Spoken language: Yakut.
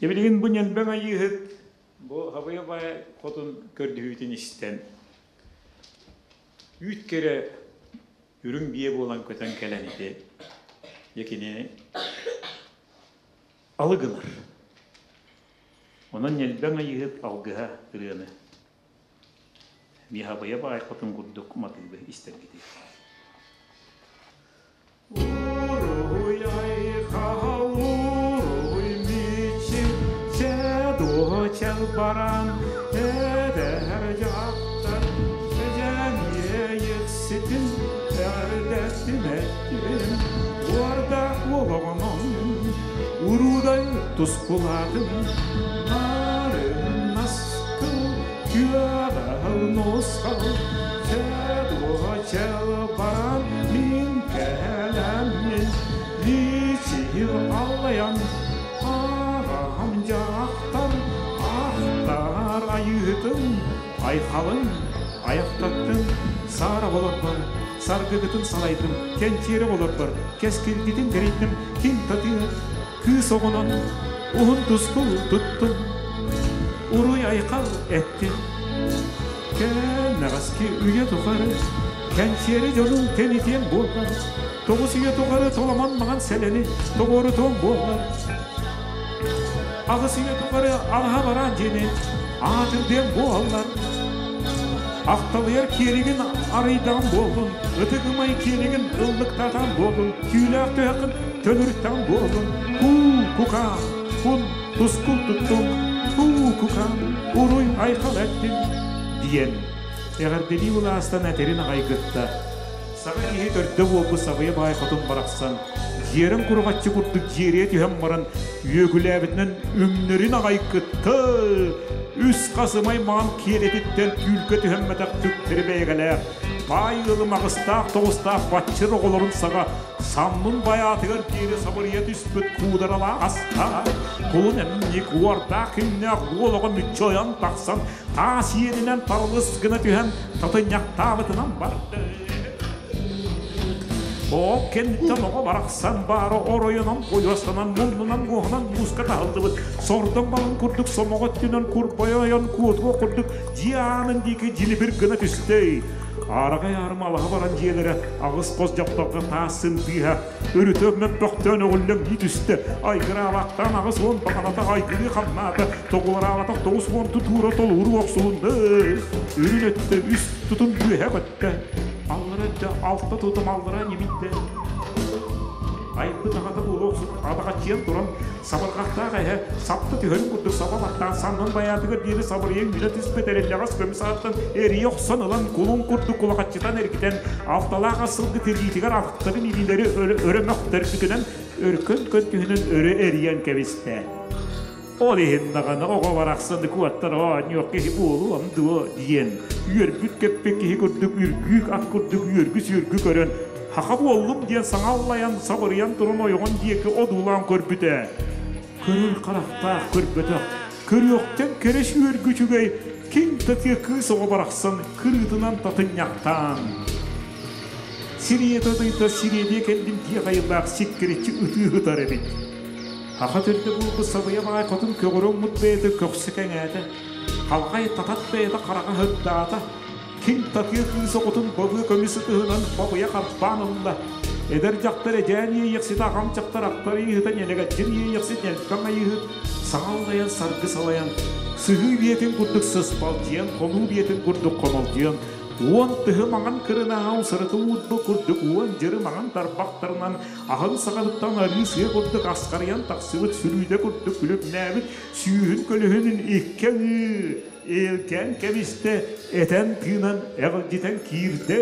Дьэ билигин бу ньэлбэҥ айыыһыт бу Хабыйа баай хотун көрдөһүүтүн истэн үүт кэрэ үрүҥ биэ буолан көтөн кэлэн ити дьэ кини алы гынар. Онон ньэлбэҥ айыыһыт алгыһа ырыаны Миэхэ баай хотун курдук матыыбы истэргитий. Уруй айхал, уруй мичил, чэ баран, эдэр дьахтар, эдьэн иэйикситин, эрдэттин эттин, уордаах олоҕунан, уруудай тускулаатын, нарын наскыл, күөҕэл нусхал, чэ баран мин кэлэммин, мичил аллайан, аҕам дьахтар, ахтар айыытын, айхалын аяқтаттым, саара олорбор, саргыгытын салайдым, кэнчиэри олорбор, кэскилгитин кэрийдим, ким татыа, кыыс оҕонон уһун тускул туттум, уруй айхал эттим. Кэнэҕэски үйэ тухары кэнсиэри дьонун тэнитиэн буоллар, тоҕус үйэ тухары толомон маҥан сэлэни тоҕуорутуон буоллар, аҕыс үйэ тухары алаһа бараан дьиэни аатырдыан буоллар, ахталыйар киэлигин арыйдаҕым буоллун, ытык ымай киэлигин ыллыктаатаҕым буоллун, түүлээх түһэххин төлөрүттэҕим буоллун, куу кукаа, кун тускул туттум, куу кукаа, уруй айхал эттим диэн эҕэрдэлии былаастан этэрин аҕай кытта саҥа киһи төрдө буолбут сабыйа баай хотун барахсан дьиэрин куруҕаччы курдук дьиэриэ түһэн баран үөгүлээбитинэн үҥнэрин аҕай кытта үс хасымай маҥан киэлэтиттэн түүлгэ түһэммэтэх түктэри бэйэгэлээх баай ыалым аҕыстаах тоҕустаах баччыр оҕолорун саҕа саннын байаатыгар диэри сабырыйа түспүт куударалаах аста кулун эмньик уордаах кимнээх уол оҕо мүччү ойон тахсан таас иэнинэн тарылыс гына түһэн татынньахтаабытынан барда. Ол кэнниттэн оҕо барахсан баара оройунан куйуостанан муннунан муоһунан мууска таһыллыбыт сордоҥ балын курдук сомоҕо өттүнэн курбайа ойон куотуо курдук дьиэ аанын диэки дьилибир гына түстэ. Аараҕай аарыма алаһа баран дьиэлэрэ аҕыс хос дьапталга таас сындыыһа өрүтэ мөппөхтөөн өҕүллэҥнии түстэ. Айгыраабаттаан 80 баҕаната айгырыы хамнаата, тоҕулараабатах 90 тутуура толууру охсулунна. Үрүн өттө үс тутум үөһэ көттө. Аллара өттө алта тутум аллара ньимийдэ. Айбыт аҕата буолуохсут адаҕаччыйан туран сабырҕахтаах эһэ сапта түһэрин курдук саба баттаан саннын байаатыгар диэри сабырыйан үлэ түспэт эриллэҕэс көмүс ааттан эрийэ охсон ылан кулун курдук кулахаччытан эргитэн алталаах ас сылгы тириитигэр атахтарын илиилэри өрө мөхтөрбүтүнэн өркөн көнтүһүнэн өрө эрийэн кэбистэ. Ол иһин даҕаны оҕо барахсаны куоттар оонньуох киһи буолуом дуо диэн үөрбүт-көппүт киһи курдук үргүүк ат курдук үөргү-сүөргү көрөн Хаха буоллум диэн саҥа аллайан сабырыйан туран ойоҕун диэки одуулаан көрбүтэ. Көрөр харахтаах көрбөтөх, көрүөхтэн кэрэ сүөргү үчүгэй киҥ татыа кыыс оҕо барахсан кырыытынан татынньахтаан. Сириэтэ дойда сириэдиэ кэллим диэх айылаах сиккириччи ытыы сытар эбит. Хаха төрдө буолбут сабыйа баай хотун көҕөрө уммут бэйэтэ көхсө кэҥээтэ. Халҕай татат бэйэтэ хараҕа сырдаата. Ким татыа кыыс оҕотун бабыа көмүс ытыһынан бабыйа харбаан ылла. Эдэр дьахтар эдьээн иэйэхситэ аҕам дьахтар ахтар ыйыһыта нэлэгэччин иэйэхсит нэлбэҥ айыыһыт саҥа аллайан саргы салайан сыһыы биэтин курдук сыспалдьыйан хонуу биэтин курдук хомолдьуйан уон тыһы маҥан кырынааҕа усарыта уурба курдук уон дьыры маҥан тарбахтарынан аһын саҕатыттан арыы сыа курдук асхарыйан тахсыбыт сүлүүдэ курдук күлүмнээбит сүүһүн көлөһүнүн икки аҥыы Илгэн кэбистэ, этэн-тыынан эҕилдьитэн киирдэ.